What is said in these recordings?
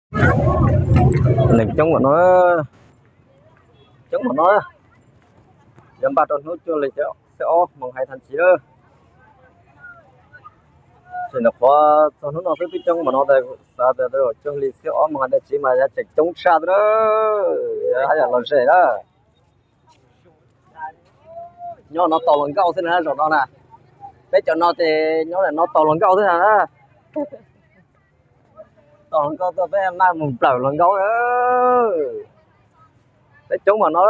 Neeg coob mam no, coob mam no, yuav npaj rau hnub cuaj hli xiab ob moos hais tag ntxiv lawm. Tseem nyuam qhuav txog hnub no xwb twb coob mam no tas, xav tias cuaj hli xiab ob moos hais tag ntxiv mas yuav tseem coob tshaj thiab, yuav haj yam los ze na. Nyob no tau hluas nkauj xwb na zaum no na. Peb cov no ces nyob no tau hluas nkauj xwb na. Tau hluas nkauj tuaj peb maj mus nplawm hluas nkauj. Peb coob mam no,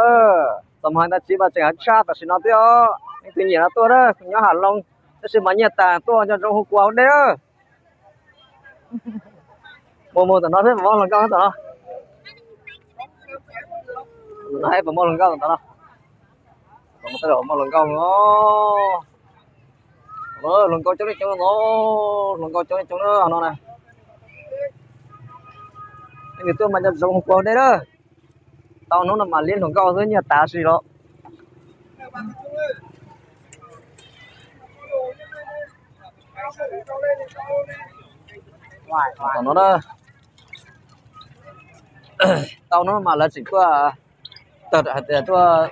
txog moos hais tag ntxiv mas tseem tshaj tam sim no thiab os. Leej twg nyiam no tuaj na, nyob Ham Loo, tab sis mas nyiaj tas tuaj nco ntsoov hu kuv hauv dej na. Mus mus tom no thiab, puas muaj hluas nkauj tom no? Puas muaj hluas nkauj tom no? Tom no tej zaum muaj hluas nkauj no. Hluas nkauj coob li coob no, hluas nkauj coob li coob no na. Leej twg tuaj mas nco ntsoov hu kuv hauv dej na. Tau hnub no mas liab hluas nkauj xwb, nyiaj tas si los. Tom no na, tau hnub no mas lawv tseem tuaj, tawm hais tias tuaj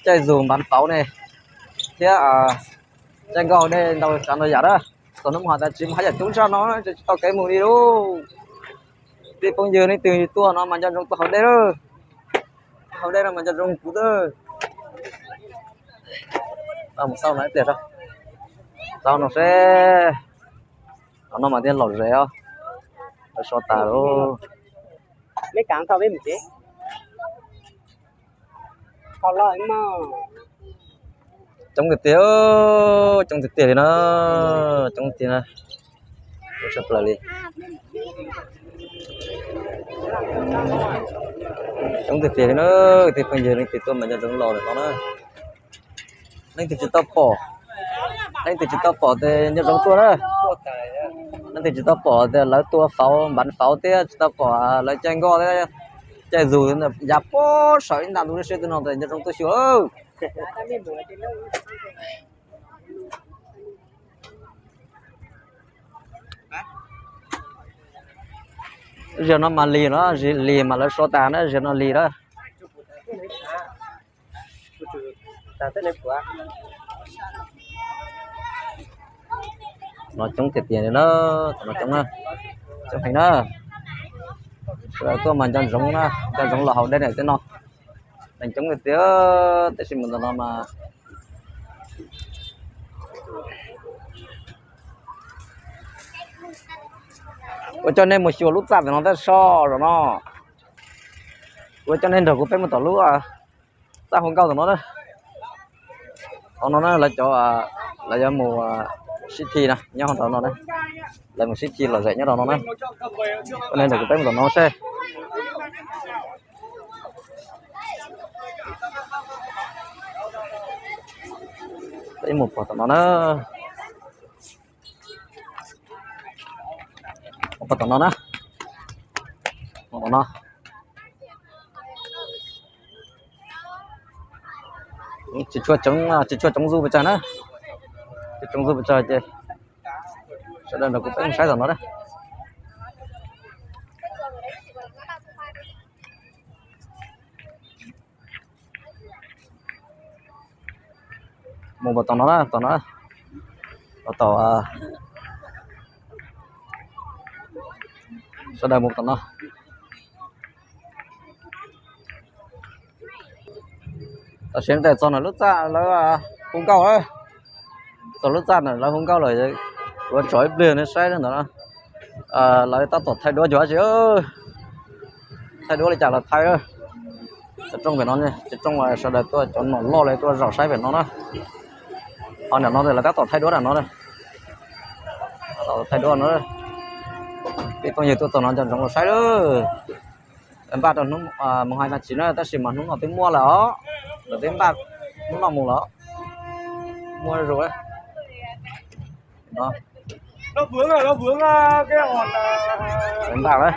caij zug npav fauv ne, thiab caij nkoj dej ntau tsav ntau yam na. Txog hnub mus hais tas tsis mus haj yam coob tshaj no, tsis tau kev mus li lauj. Tej phooj ywg leej twg tuaj no mas nco ntsoov tuaj hauv dej lawm. Hauv dej no mas nco ntsoov kuv tau. Mus xauj no ib pliag, xauj no seb. Qhov no mas thiaj lom zem os. Lawv so tas lauj. Coob tiag tiag, coob tiag tiag li na, coob tiag na. Tshaj plaws li. Coob tiag tiag li na, tej phooj ywg leej twg tuaj mas nco ntsoov los ntawm no na. Leej twg tsis tau pom, leej twg tsis tau pom ces nco ntsoov tuaj na. Leej twg tsis tau pom tias lawv tua fauv, npav fauv thiab tsis tau pom lawv caij nkoj thiab caij zug yav puag saum ib nta ntu siab twg no ces nco ntsoov tuaj xyuas. Zaum no mas lig no, lig mas lawv so tas na, zaum no lig na. No coob tiag tiag li na, no coob na, coob heev na. Sawv daws tuaj mas nco ntsoov na, nco ntsoov los haus dej ntawm tej no. Neeg coob tiag tiag, tab sis mus ntawm no mas kuv coj nej mus xyuas lub txaj tom no tab sis zaum no kuv coj nej nrog kuv peb mus tom lub txaj hu nkauj tom no na. Tom no na lawv cov, lawv yuav mus sib thi na nyob rau no na. Lawv mus sib thi lom zem nyob rau no na. Coj nej nrog kuv peb mus tom no seb. Peb mus pog tom no na. Pog tom no na. Tom no. Tsis tshua tseev, tsis tshua tseev zus pes tsawg na. Tsis tshua tseev zus pes tsawg ces sawv daws nrog kuv peb mus saib tom no na. Mus tom no na, tom no. Tom, sawv daws mus tom no. Tam sim no txog ntawm lub txaj lawv hu nkauj, txog lub txaj ntawm lawv hu nkauj lawm, kuv tsom ib pliag nej saib ntawm no. Lawv tab tom thaij duab cuag dab tsi, thaij duab li cas los thaij. Cov rooj pem no, cov rooj sawv daws tuaj, cov nom loj li tuaj zaum saib pem no na. Ho ntawm no lawv tab tom thaij duab ntawm no, thaij duab no. Peb phooj ywg tuaj txog no nco ntsoov los saib lawm. Npaj rau hnub mus hais tag tsis na, tab sis mas hnub no twb muaj lawm os. Lawv twb npaj hnub no mus lawm. Muaj zus no. Npaj lawm.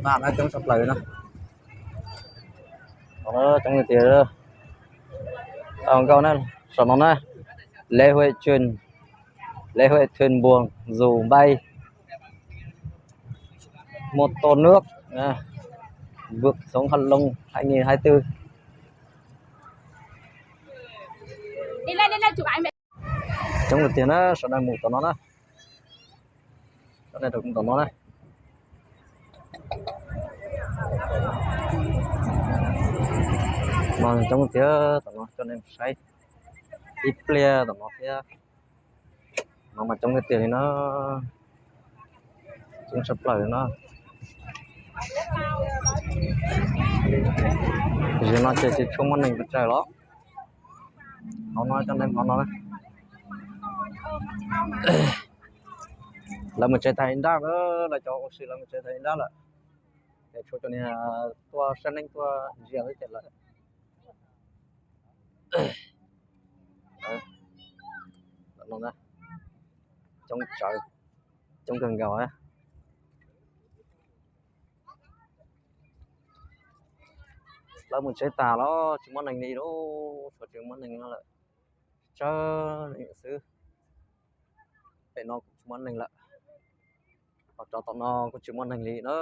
Npaj no coob tshaj plaws na. Coob tiag tiag. Tau nkauj na, saum no na. Lễ hội truyền Lễ hội thuyền buồm dù bay, một tô nước, à, vượt sông Hắc Long hai nghìn hai tư. Coob tiag na, sawv daws mus tom no na. Cov neeg rau kuv tom no na. Mas coob tiag tom no, cov neeg saib ib pliag tom no thiab. No mas coob tiag tiag li na. Coob tshaj plaws li na. Zaum no ces tsis tshua muaj neeg pes tsawg los. Hauv no cov neeg hauv no na. Lawv mus tsev tag ib nrab, lawv cov ua si lawv mus tsev tag ib nrab lawm. Ces tshuav cov niag tuaj saib neeb tuaj ntsia xwb ces lawm. Coob tsawv, coob kawg nkaus. Lawv mus tsev tas los tsis muaj neeg li lauj, tshuav tsis muaj neeg no lawm. Tsawg xwb. Pem no kuj tsis muaj neeg lawm. Los rau tom no kuj tsis muaj neeg li na.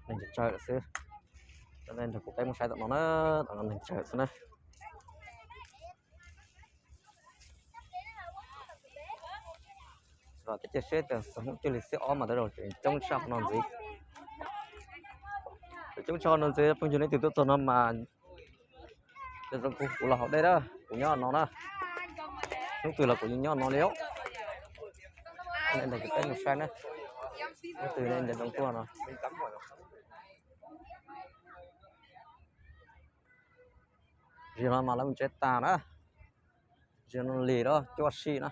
Neeg tsawg tsawg lawm xwb. Cov neeg nrog kuv peb mus saib tom no na, tom no neeg tsawg xwb na. Los cia siab tias txog hnub cuaj hli xiab ob mas tej zaum tseem coob tshaj qhov no ntxiv. Tseem coob tshaj qhov no ntxiv, phooj ywg, nej twg tuaj txog no mas nco ntsoov kuv, kuv los haus dej na, kuv nyob no na. Hnub twg los kuv yeej nyob no li os. Nej nrog kuv peb mus saib na, hnub twg nej nco ntsoov tuaj no. Zaum no mas lawv mus tsev tas na. Zaum no lig lawm, cuaj sij na.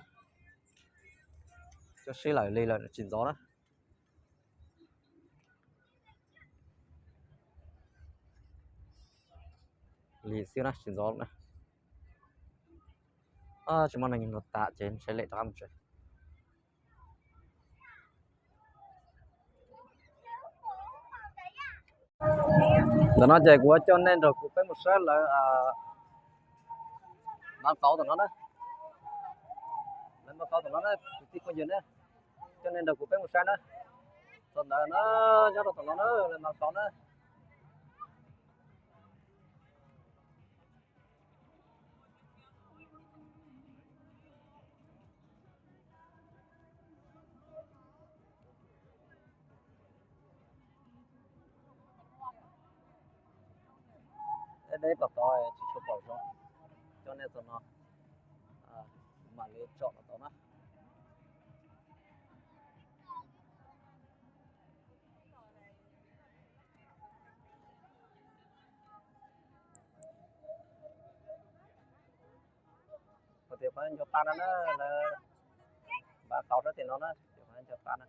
Cuaj sij lawm, lig lawm tsis ntxov na. Lig xwb na, tsis ntxov na. Tsis muaj neeg nrog tas ces saib lem rov qab mus tsev. Ntawm no ces kuv coj nej nrog kuv peb mus saib lawv npaj qauv tom no na. Lawv npaj qauv tom no na, kwv tij phooj ywg na. Coj nej nrog kuv peb mus saib na. Txog ntawd na, nyob rau tom no na, lawv npaj qauv na. Deb deb tom tod tsis tshua pom zoo, coj nej txog no mam li tsom los tau na. Kuv tias qhov nco qab no na, lawv npaj qauv sab tim no na, tias qhov nco qab na.